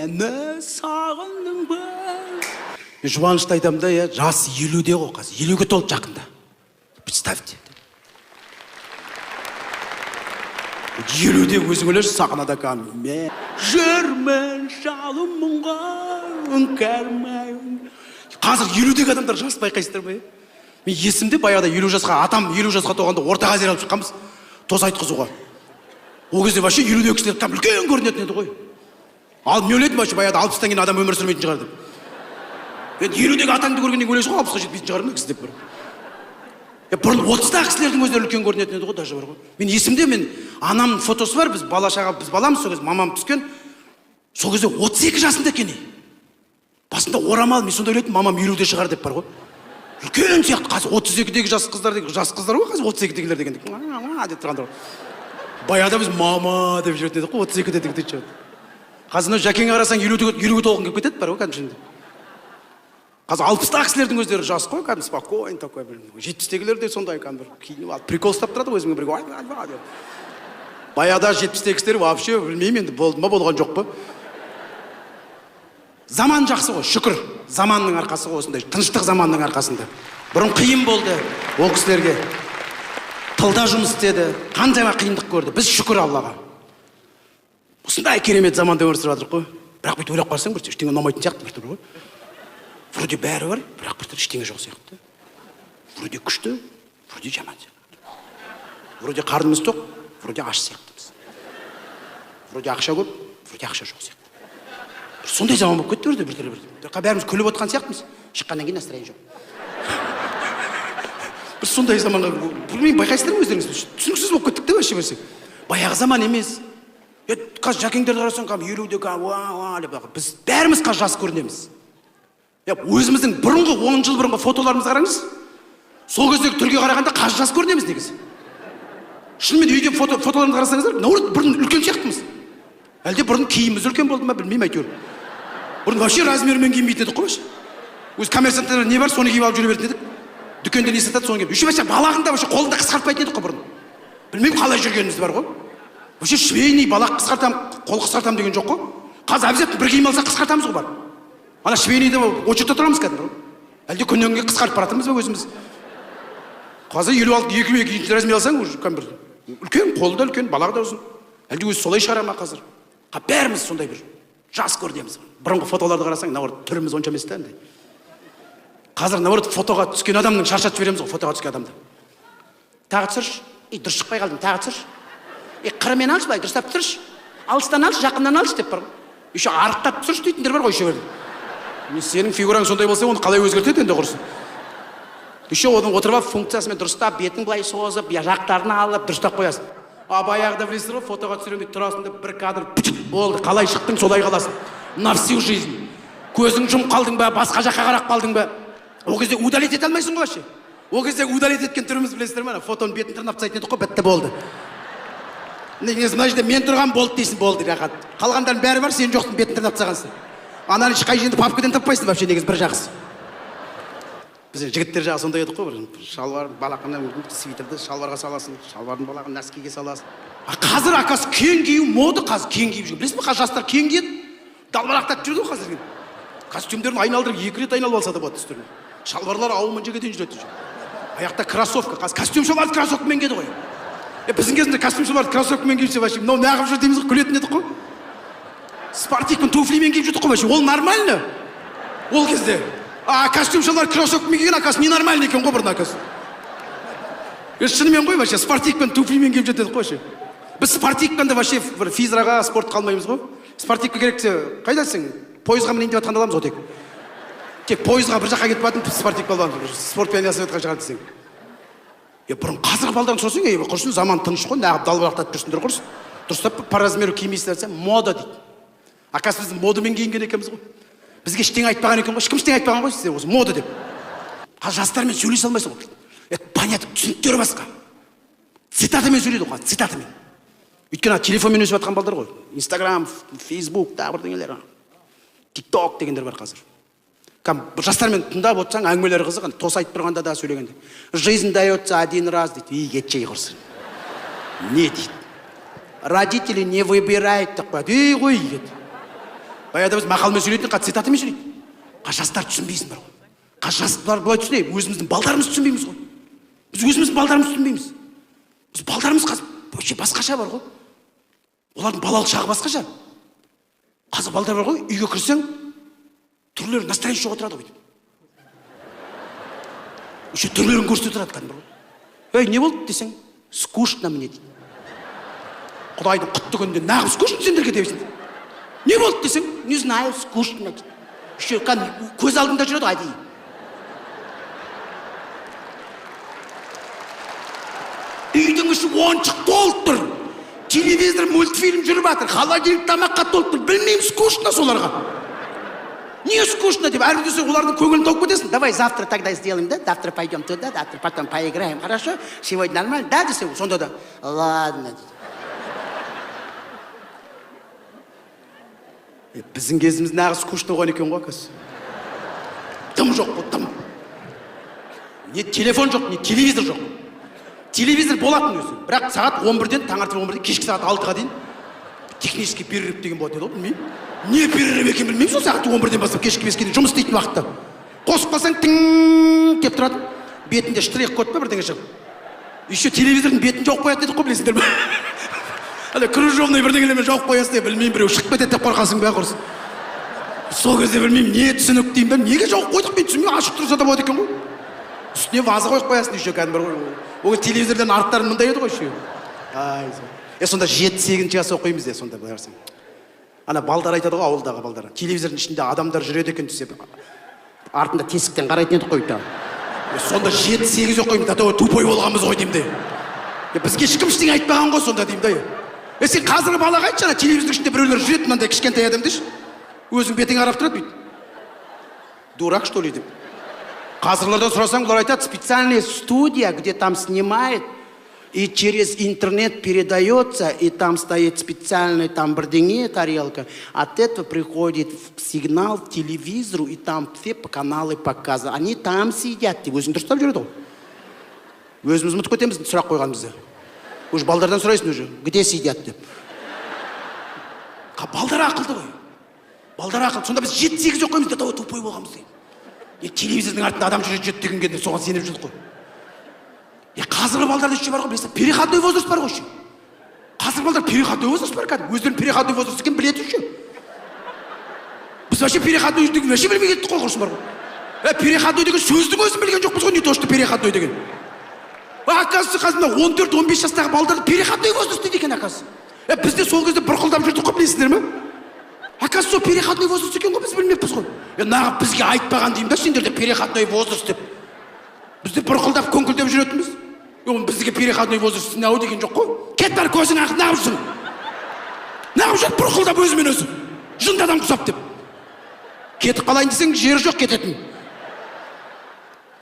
Мені сағындың ба? Мен жұбанышты айтамын да, иә, жасы 50-де ғой қазір, 50-ге толды жақында. Представьте. 50-де өзің ойлашы, сахнада кәдімгі мен жүрмін жалын мұңға, іңкәр. Қазір 50-дегі адамдар жас, байқайсыздар ма, иә? Мен есімде, баяғыда 50 жасқа, атам 50 жасқа толғанда Орта Азияға алып шыққанбыз тос айтқызуға. Ол кезде вообще 50-дегі кісілер там үлкен көрінетін еді ғой. Ал мен ойлайтынмын вообще баяғыда 60-тан кейін адам өмір сүрмейтін шығар деп. Енді 50-дегі атаңды көргеннен кейін ойлайсың ғой, 60-қа жетпейтін шығар мына кісі деп бір. Бұрын 30-дағы кісілердің өздері үлкен көрінетін еді ғой, даже бар ғой. Мен есімде, мен анамның фотосы бар, біз бала шаға, біз баламыз, сол кезде мамам түскен. Сол кезде 32 жасында екен. Басында орамал, мен сонда ойлайтынмын, мамам 50-де шығар деп бар ғой. Үлкен сияқты, қазір 32-дегі жас қыздар деген, жас қыздар ғой қазір 32-дегілер деген деп тұрғандар. Баяғыда біз мама деп жүретін едік қой, 32-де деген. Қазір мынау Жәкеңе қарасаң, 50-ге толғың келіп кетеді бар ғой кәдімгі. Қазір 60-тағы кісілердің өздері жас қой, кәдімгі спокойно такой, бір 70-тегілер де сондай кәдімгі бір киініп алып прикол ұстап тұрады ғой өзімен бірге, ай, ай, ай деп. Баяғыда 70-тегі кісілер вообще білмеймін енді, болды ма, болған жоқ па. Заман жақсы ғой, шүкір. Заманның арқасы ғой, осындай тыныштық заманның арқасында. Бұрын қиын болды ол кісілерге. Тылда жұмыс істеді, қаншама қиындық көрді. Біз шүкір Аллаға. Осындай керемет заманда өмір сүріп жатырмық қой. Бірақ бүйтіп ойлап қарасаң, бір ештеңе ұнамайтын сияқты біртүрлі ғой. Вроде бәрі бар, бірақ біртүрлі ештеңе жоқ сияқты. Вроде күшті, вроде жаман сияқты. Вроде қарнымыз тоқ, вроде аш сияқтымыз. Вроде ақша көп, вроде ақша жоқ сияқты. Бір сондай заман болып кетті бірде біртүрлі бір. Бәріміз күліп отқан сияқтымыз. Шыққаннан кейін настроение жоқ. Бір сондай заманға, білмеймін, байқайсыздар ма өздеріңіз? Түсініксіз болып кеттік те вообще берсек. Баяғы заман емес. Қазір Жәкеңдерді қарасаң, кәдімгі 50-де уа уа деп, біз бәріміз қазір жас көрінеміз. Өзіміздің бұрынғы 10 жыл бұрынғы фотоларымызды қараңыз. Сол кездегі түрге қарағанда қазір жас көрінеміз негізі. Шынымен үйде фотоларымызды қарасаңыздар, наоборот бұрын үлкен сияқтымыз. Әлде бұрын киіміміз үлкен болды ма, білмеймін әйтеуір. Бұрын вообще размерімен киінбейтін едік қой вообще. Өз коммерсанттар не бар, соны киіп алып жүре беретін едік. Дүкенде не сатады, соны киіп. Еще вообще балағында вообще қолында қысқартпайтын едік қой бұрын. Білмеймін қалай жүргеніміз бар ғой. Вообще швейный балақ қысқартам, қол қысқартам деген жоқ қой. Қазір обязательно бір киім алсақ қысқартамыз ғой барып. Ана швейныйда очередьте тұрамыз кәдімгі. Әлде күннен күнге қысқарып баратырмыз ба өзіміз? Қазір 56, 2 размер алсаң, уже кәдімгі бір үлкен, қолы да үлкен, балағы да ұзын. Әлде өзі солай шығара ма қазір? Бәріміз сондай бір жас көрінеміз. Бұрынғы фотоларды қарасаң, наоборот, түріміз онша емес та андай. Қазір наоборот фотоға түскен адамның шаршатып жібереміз ғой, фотоға түскен адамды. Тағы түсірші, и дұрыс шықпай қалдым, тағы түсірші. И қырымен алшы, былай дұрыстап түсірші. Алыстан алшы, жақыннан алшы деп бар ғой. Еще арықтап түсірші дейтіндер бар ғой еще бір. Сенің фигураң сондай болса, оны қалай өзгертеді енді құрысын. Еще оның отырып алып функциясымен дұрыстап, бетін былай созып, жақтарын алып, дұрыстап қоясың. А баяғыда білесіздер ғой, фотоға түсіремін деп тұрасың деп бір кадр болды, қалай шықтың солай қаласың. На всю жизнь. Көзің жұмып қалдың ба, басқа жаққа қарап қалдың ба? Ол кезде удалить ете алмайсың ғой вообще. Ол кезде удалить еткен түріміз білесіздер ме? Фотоның бетін тырнап тастайтын едік қой, бітті болды. Негізі мына жерде мен тұрған болды дейсің, болды рахат. Қалғандардың бәрі бар, сен жоқсың, бетін тырнап тастағансың. Ананы ешқай жерде папкадан таппайсың вообще негізі бір жақсы. Біз жігіттер жағы сондай едік қой, бір шалбар балақына свитерді шалбарға саласың, шалбардың балағын носкиге саласың. А қазір оказывается кең кию мода, қазір кең киіп жүр. Білесіз бе, қазір жастар кең киеді, далбалақтатып жүреді ғой қазір. Костюмдерін айналдырып 2 рет айналып алса да болады үстеріне. Шалбарлар ауыл мына жерге дейін жүреді. Аяқта кроссовка, қазір костюм шалбарды кроссовкамен киеді ғой. Біздің кезімізде костюм шалбарды кроссовкамен киіп вообще мынау неғып жүр дейміз ғой, күлетін едік қой. Спортивканы туфлимен киіп жүрдік қой вообще, ол нормально ол кезде. А костюм шалбар кроссовкамен киген оказывается ненормально екен ғой бұрын оказывается. Шынымен ғой вообще спортивканы туфлимен киіп жүретін едік қой вообще. Біз спортивканы да вообще бір физраға спортқа алмаймыз ғой. Спортивка керек десе қайдасың? Пойызға мінейін деп жатқанда аламыз ғой тек. Тек пойызға бір жаққа кетіп баратын спортивка аламыз. Спортпен айналысып жатқан шығар десең. Бұрын қазіргі балдардан сұрасаң, ей құрсын, заман тыныш қой, неғып далбалақтатып жүрсіңдер құрсын. Дұрыстап по размеру кимейсіңдер десе, мода дейді. Оказывается біз модамен киінген екенбіз ғой. Бізге ештеңе айтпаған екен ғой, ешкім ештеңе айтпаған ғой сіздер осы мода деп. Қазір жастармен сөйлесе алмайсың ғой. Понятно, түсініктері басқа. Цитатамен сөйлейді ғой, цитатамен. Өйткені телефонмен өсіп жатқан балдар ғой. Инстаграм, Фейсбук, тағы бірдеңелер. Тикток дегендер бар қазір. Кәдімгі жастармен тыңдап отырсаң, әңгімелері қызық, тос айтып тұрғанда да сөйлегенде. Жизнь дается один раз дейді. Ей, кетшей құрсын. Не дейді? Родители не выбирают деп қояды. Ей, қой, кет. Баяғыда біз мақалмен сөйлейтін, қазір цитатамен сөйлейді. Қазір жастар түсінбейсің бар ғой. Қазір жастар былай түсінейік, өзіміздің балдарымызды түсінбейміз ғой. Біз өзіміздің балдарымызды түсінбейміз. Біз балдарымыз қазір вообще басқаша бар ғой. Олардың балалық шағы басқаша. Қазір балдар бар ғой, үйге кірсең, түрлері, настроение жоқ отырады ғой бүйтіп. Еще түрлерін көрсетіп отырады кәдімгі ғой. Ей, не болды десең, скучно мне дейді. Құдайдың құтты күнінде нағып скучно сендерге дейсің. Не болды десең, не знаю, скучно дейді. Еще кәдімгі көз алдында жүреді ғой әдейі. Үйдің іші ойыншық толып тұр. Телевизор, мультфильм жүріп жатыр, холодильник тамаққа толып тұр. Білмеймін, скучно соларға. Не скучно деп, әрбір десе олардың көңілін тауып кетесің. Давай завтра тогда сделаем, да? Завтра пойдем туда, завтра потом поиграем, хорошо? Сегодня нормально, да, десе, сонда да. Ладно, дейді. Біздің кезіміз нағыз скучно болған екен ғой, оказывается. Дым жоқ қой, дым. Не телефон жоқ, не телевизор жоқ. Телевизор болатын өзі, бірақ сағат 11-ден, таңертең 11-ден кешкі сағат 6-ға дейін технический перерыв деген болатын еді ғой, білмеймін. Не перерыв екенін білмеймін, сол сағат 11-ден бастап кешкі 5-ке дейін жұмыс істейтін уақытта. Қосып қалсаң, тың деп тұрады. Бетінде штрих код па бірдеңе шығып. Еще телевизордың бетін жауып қоятын едік қой, білесіңдер ме? Ана кружевной бірдеңелермен жауып қоясың деп, білмеймін, біреу шығып кетеді деп қорқасың ба құрсын. Сол кезде білмеймін, не түсінік деймін да, неге жауып қойдық мен түсінбеймін, ашық тұрса да болады екен ғой. Үстіне ваза қойып қоясың еще кәдімгі бір ғой. Ол кезде телевизордан арттары мындай еді ғой еще. Ай, сонда 7-8 класс оқимыз де сонда былай қарасаң. Ана балдар айтады ғой, ауылдағы балдар. Телевизордың ішінде адамдар жүреді екен десе, артында тесіктен қарайтын едік қой да. Сонда 7-8 оқимыз, до того тупой болғанбыз ғой деймін де. Бізге ешкім ештеңе айтпаған ғой сонда деймін де. Сен қазіргі балаға айтшы, ана телевизордың ішінде біреулер жүреді мынандай кішкентай адам деші. Өзің бетіңе қарап тұрады бүйтіп. Дурак, что ли, деп. Қазірлерден сұрасаң, олар айтады, специальная студия, где там снимает, и через интернет передается, и там стоит специальный там бірдеңе тарелка. От этого приходит сигнал к телевизору, и там все каналы показывают. Они там сидят, деп өзің дұрыстап жүреді ғой. Өзіміз ұмытып кетеміз сұрақ қойғанымызды. Уже балдардан сұрайсың уже, где сидят деп. Балдар ақылды ғой. Балдар ақылды. Сонда біз 7-8 оқимыз, до того тупой болғанбыз дейді. Телевизордың артында адам жүреді деген кезде соған сеніп жүрдік қой. Қазіргі балдарда еще бар ғой, білесің, переходной возраст бар ғой еще. Қазіргі балдар переходной возраст бар кәдімгі. Өздерінің переходной возраст екенін біледі еще. Біз вообще переходной деген вообще білмей кеттік қой, құрсын бар ғой. Переходной деген сөздің өзін білген жоқпыз ғой, не то что переходной деген. Оказывается, қазір мына 14-15 жастағы балдарды переходной возраст дейді екен, оказывается. Біз де сол кезде бұрқылдап жүрдік қой, білесіңдер ме? Оказывается, сол переходной возраст екен ғой, біз білмеппіз ғой. Нағып бізге айтпаған деймін да, сендерде переходной возраст деп. Біз де бұрқылдап көңкілдеп жүретінбіз. Оны бізге переходной возраст ау деген жоқ қой. Кет бар, көзің ақ, нағып жүрсің. Нағып жүріп бұрқылдап өзімен өзі. Жынды адам құсап деп. Кетіп қалайын десең, жері жоқ кететін.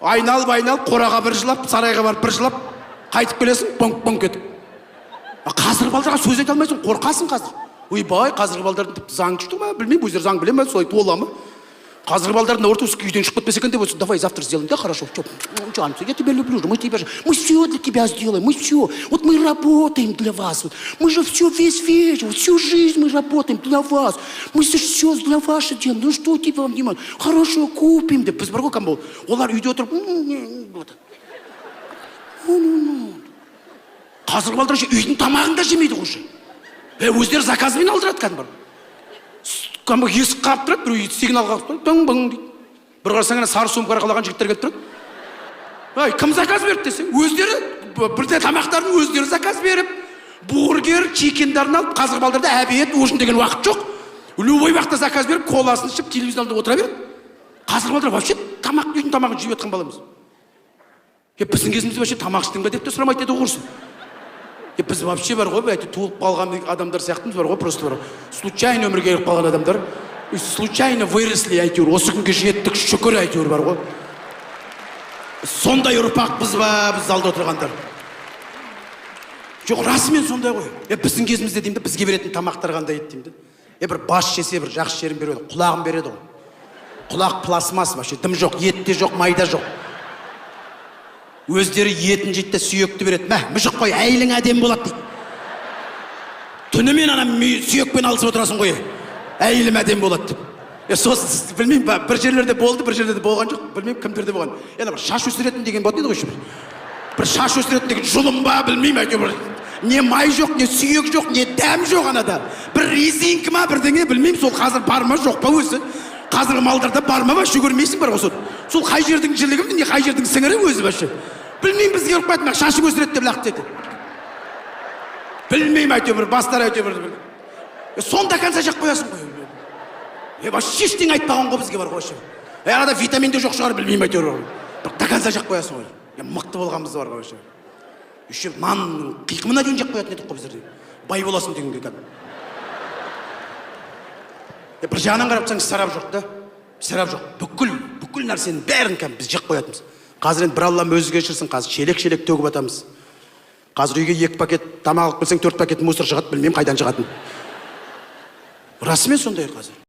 Айналып-айналып, қораға бір жылап, сарайға барып бір жылап, қайтып келесің, бонк-бонк етіп. Қазіргі балдарға сөз айта алмайсың, қорқасың қазір. Ойбай, қазіргі балдардың тіпті заң күшті ма, білмеймін, өздері заң біле ме, солай тола ма? Қазіргі балдардың наоборот үйден шығып кетпесе екен деп отырсың. Давай завтра сделаем, да, хорошо? Чё, Джан, я тебя люблю же, мы тебя же, мы все для тебя сделаем, мы все. Вот мы работаем для вас, вот. Мы же все весь вечер, всю жизнь мы работаем для вас. Мы же все для вас делаем. Ну что тебе вам не надо? Хорошо, купим. Деп біз бар ғой кәдімгі олар үйде отырып, вот. Ну. Қазіргі балдар еще үйдің тамағын да жемейді ғой уже. Өздері заказбен алдырады кәдімгі. Кәдімгі есік қағып тұрады, біреу сигнал қағып тұрады, дың бың дейді. Бір қарасаң, ана сары сумка арқалаған жігіттер келіп тұрады. Ай, кім заказ берді десең, өздері бірде тамақтарын өздері заказ беріп, бургер, чикендарын алып, қазіргі балдарда обед, ужин деген уақыт жоқ. Любой уақытта заказ беріп, коласын ішіп, телевизор алдында отыра береді. Қазіргі балдар вообще тамақ, үйдің тамағын жеп жатқан бала емес. Біздің кезімізде вообще тамақ іштің бе деп те сұрамайтын еді ғой құрсын. Біз вообще бар ғой, әйтеуір туылып қалған адамдар сияқтымыз бар ғой, просто бар ғой. Случайно өмірге келіп қалған адамдар, случайно выросли әйтеуір, осы күнге жеттік, шүкір әйтеуір бар ғой. Сондай ұрпақпыз ба, біз залда отырғандар? Жоқ, расымен сондай ғой. Біздің кезімізде деймін де, бізге беретін тамақтар қандай еді деймін де. Бір бас жесе, бір жақсы жерін береді, құлағын береді ғой. Құлақ пластмасс вообще, дым жоқ, ет те жоқ, май да жоқ. Өздері етін жейді де сүйекті береді. Мә, мүжік қой, әйелің әдемі болады дейді. Түнімен ана сүйекпен алысып отырасың ғой. Әйелім әдемі болады деп. Е, сосын білмеймін, бір жерлерде болды, бір жерлерде болған жоқ, білмеймін, кімдерде болған. Енді бір шаш өсіретін деген болатын еді ғой еще бір. Бір шаш өсіретін деген жұлын ба, білмеймін, әйтеуір бір не май жоқ, не сүйек жоқ, не дәм жоқ анада. Бір резинка ма, бірдеңе, білмеймін, сол қазір бар ма, жоқ па өзі. Қазіргі малдарда бар ма, вообще көрмейсің бар ғой сол. Сол қай жердің жілігі, не қай жердің сіңірі өзі вообще. Білмеймін, бізге ұрып қояды, шашың өсіреді деп лақты деді. Білмеймін, әйтеуір бір бастары әйтеуір бір. Соны до конца жеп қоясың ғой. Е, вообще ештеңе айтпаған ғой бізге бар ғой вообще. Е, арада витамин де жоқ шығар, білмеймін, әйтеуір. Бір до конца жеп қоясың ғой. Е, мықты болғанбыз бар ғой вообще. Еще нанның қиқымына дейін жеп қоятын едік қой біздер. Бай боласың дегенге кәдімгі. Е, бір жағынан қарап тұрсаң, ысырап жоқ та. Ысырап жоқ. Бүкіл нәрсенің бәрін кәдімгі біз жеп қоятынбыз. Қазір енді бір Аллам өзі кешірсін, қазір шелек-шелек төгіп атамыз. Қазір үйге 2 пакет тамақ алып келсең, 4 пакет мусор шығады, білмеймін қайдан шығатынын. Расымен сондай қазір.